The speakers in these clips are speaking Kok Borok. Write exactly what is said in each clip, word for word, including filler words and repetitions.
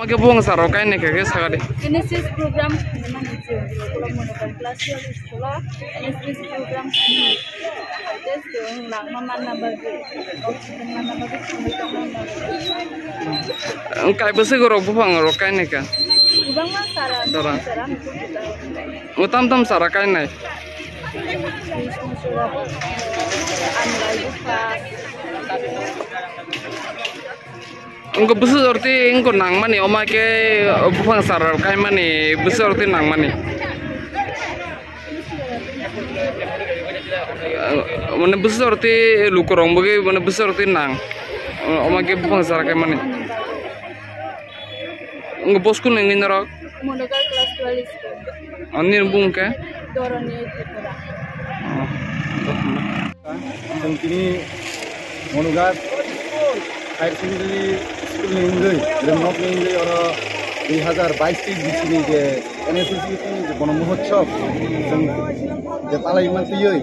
Khe bung saro kainai khe khe sakadi. N S S program khaimani je ulo Monogram class twelve school o N S S program khaimani khe je chwng langma manna bagwi, oxygen manna bagwi thangwi tongna bagwi. Ang kai bwswk rok buphang rok kainai kha. Kwbangma sara, dora. Sara muchung kwtal. Ngo tam tam sara kainai. Krishna sura, amlai bupha. Wngkha bwswk jorti wngkha nangmani, omo khe buphang sara kaimani bwswk jorti nangmani. Mane bwswk jorti lukurok bagwi mane bwswk jorti nang, omo khe buphang sara kaimani. Wngkha bo school ni wngwi norok? Monogar class twelve school. Ani bung khe? Doroni Tripura. Chwng tini Monugat Higher Secondary School ni wngwi, Remnok ni wngwi oro dui hazar bais tei bisi ni je N S S youth ni je bono mohotsob chwng je palai mantwiwi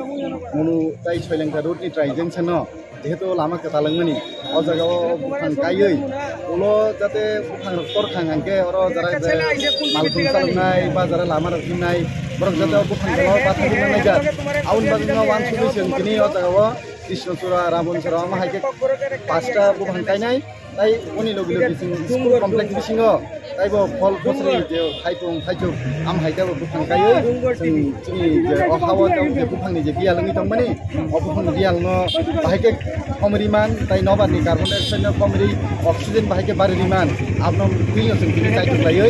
Monu tai Soilengta road ni trai jeng sano. Jehetu lama kwtal wngmani, o jaga o buphang kaiwi ulo jate buphang rok tor thang hwnkhe oro jara je malkhung chaloknai ba jara lama rok himnai borok jate o buphang jora o bathang himna naijak. Aboni bagwi no wansugwi chwng tini o jaga o Krishnachura, Ramonchura omo hai khe pasta buphang kainai. Tai boni logi logi chwng school complex bisingo taibo phol phosri je thaipung thaichuk am hai taibo buphang kaiwi chwng chini je o hawa tang je buphangni je biyal wngwi tongmani, o buphang biyalno bahai khe khomri man, tai nobar ni carbon dioxide no khomri, oxygen bahai khe bari ri man, abno twino chwng tini kaichuk laiwi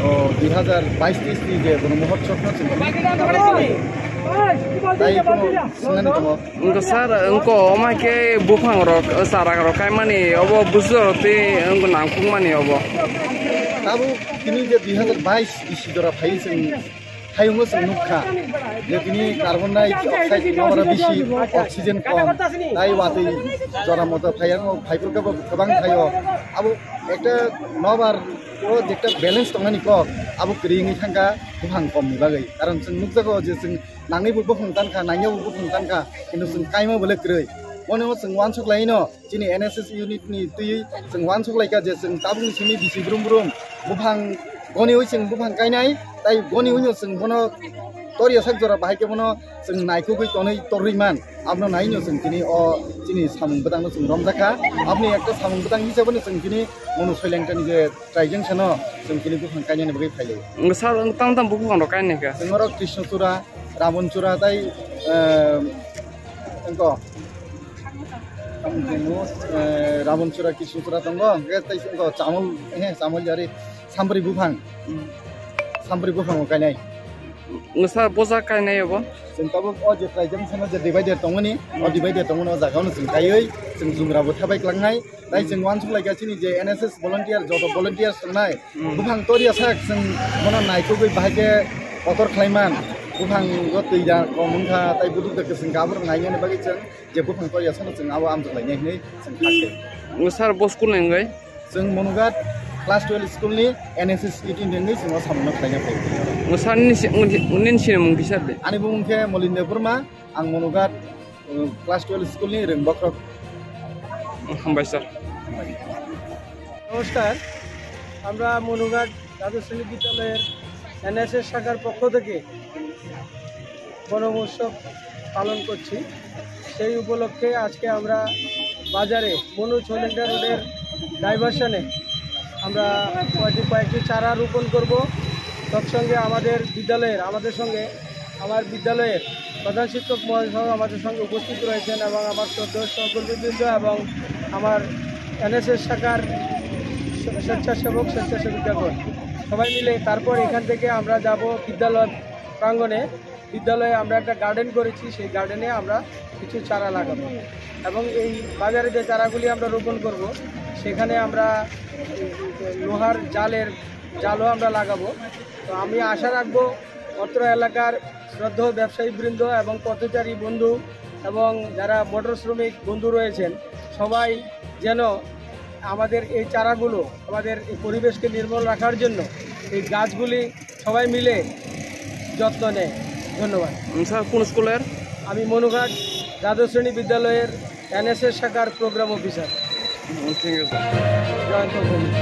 o dui hazar bais teis ni je bono mohotsob no chwng tai kono swngnani tongo. Wngkha sir, wngkha omo hai khe buphang rok, chara rok kaimani obo bwswk rok tei wngkha nangkukmani obo. Tabuk tini je dui hazar bais bisi jora phai chwng, phai wngwi chwng nukha je tini carbon dioxide nobara bisi, oxygen kom, tai watwi jora moto phai, phaiphuru khe bo kwbang phaio. Abo ekta nobar o je ekta balance tongnani kok abo kwrwi wngwi thangkha buphang komni bagwi. Karon chwng nukjago je chwng nangwi bo buphang tankha, nangya bo buphang tankha, kintu chwng kaima bole kwrwi. Bono chwng uansuk laino, chini N S S unit ni twiwi chwng uansuk laikha je chwng tabukni simi bisi brum brum buphang goniwi chwng buphang kainai, tai goniwino chwng bono toriya sak jora bahai khe bono chwng naikugwi tonwi torwi man. Abono naino chwng tini o chini samung bwtangno chwng romjakha. Aboni ekta samung bwtang hisabeno chwng tini Monu Soilengtani je Trai jeng sano chwng tini buphang kainani bagwi phailai. Wng sir, wng tang tang buphang rok kainai kha? Chwng oro Krishnachura, Ramonchura tai, eh, wngko. Tamo chwng, eh, Ramonchura, Krishnachura tongo, hwnkhe tai wngko Chamol, eh, Chamol yari Sambri buphang. Sambri buphang o kainai. Wng sir, bosa kainai abo? Chwng tabuk o je trai jeng sano je divider tongmani, o divider tongmani o jaga ono chwng kaiwi, chwng jumra bo thabai klangnai. Tai chwng uansuk laikha chini je N S S volunteer, joto volunteers tongnai. Hmm. Buphang toriya sak chwng bono naikugwi bahai khe kotor khlaiman. Buphang o twi da kom wngkha, tai buduk da kwchwng khe aborok nainani bagwi chwng je buphang toriya sano chwng abo amjak lainai hinwi chwng kha khe. Wng sir, bo school ni wngwi? Chwng Monugat class twelve school ni N S S eighteen ni wngwi chwng o samungno khlaina phai. Wng sir, nini si-, nini sinimung kisa de? Ani bumung khe Molin Debbarma, ang Monugat, uh, class twelve school ni rwngbokhorok. Hambai sir. নমস্কার, আমরা মনুঘাট দ্বাদশ শ্রেণী বিদ্যালয়ের এনএসএস শাখার পক্ষ থেকে বনমহোৎসব পালন করছি। সেই উপলক্ষে আজকে আমরা বাজারে মনোজ হলেন্ডার রোডের ডাইভারশনে আমরা কয়েকটি, কয়েকটি চারা রোপণ করব। তৎসঙ্গে আমাদের বিদ্যালয়ের, আমাদের সঙ্গে আমার বিদ্যালয়ের প্রধান শিক্ষক মহোদয় আমাদের সঙ্গে উপস্থিত রয়েছেন এবং আমার শ্রদ্ধেয় সহকর্মীবৃন্দ এবং আমার এনএসএস শাখার স্বেচ্ছাসেবক, স্বেচ্ছাসেবিকাগণ সবাই মিলে তারপর এখান থেকে আমরা যাব বিদ্যালয় প্রাঙ্গণে। বিদ্যালয়ে আমরা একটা গার্ডেন করেছি, সেই গার্ডেনে আমরা কিছু চারা লাগাবো এবং এই বাজারে যে চারাগুলি আমরা রোপণ করব, সেখানে আমরা লোহার জালের জালও আমরা লাগাবো। তো আমি আশা রাখবো অত্র এলাকার শ্রদ্ধেয় ব্যবসায়ীবৃন্দ এবং পথচারী বন্ধু এবং যারা মোটর শ্রমিক বন্ধু রয়েছেন, সবাই যেন আমাদের এই চারাগুলো, আমাদের এই পরিবেশকে নির্মল রাখার জন্য এই গাছগুলি সবাই মিলে যত্ন নেয়। ধন্যবাদ। উম, স্যার, কোন স্কুলের? আমি মনুঘাট দ্বাদশ শ্রেণী বিদ্যালয়ের এনএসএস শাখার প্রোগ্রাম অফিসার। উম, ঠিক আছে। জয়ন্ত ভৌমিক।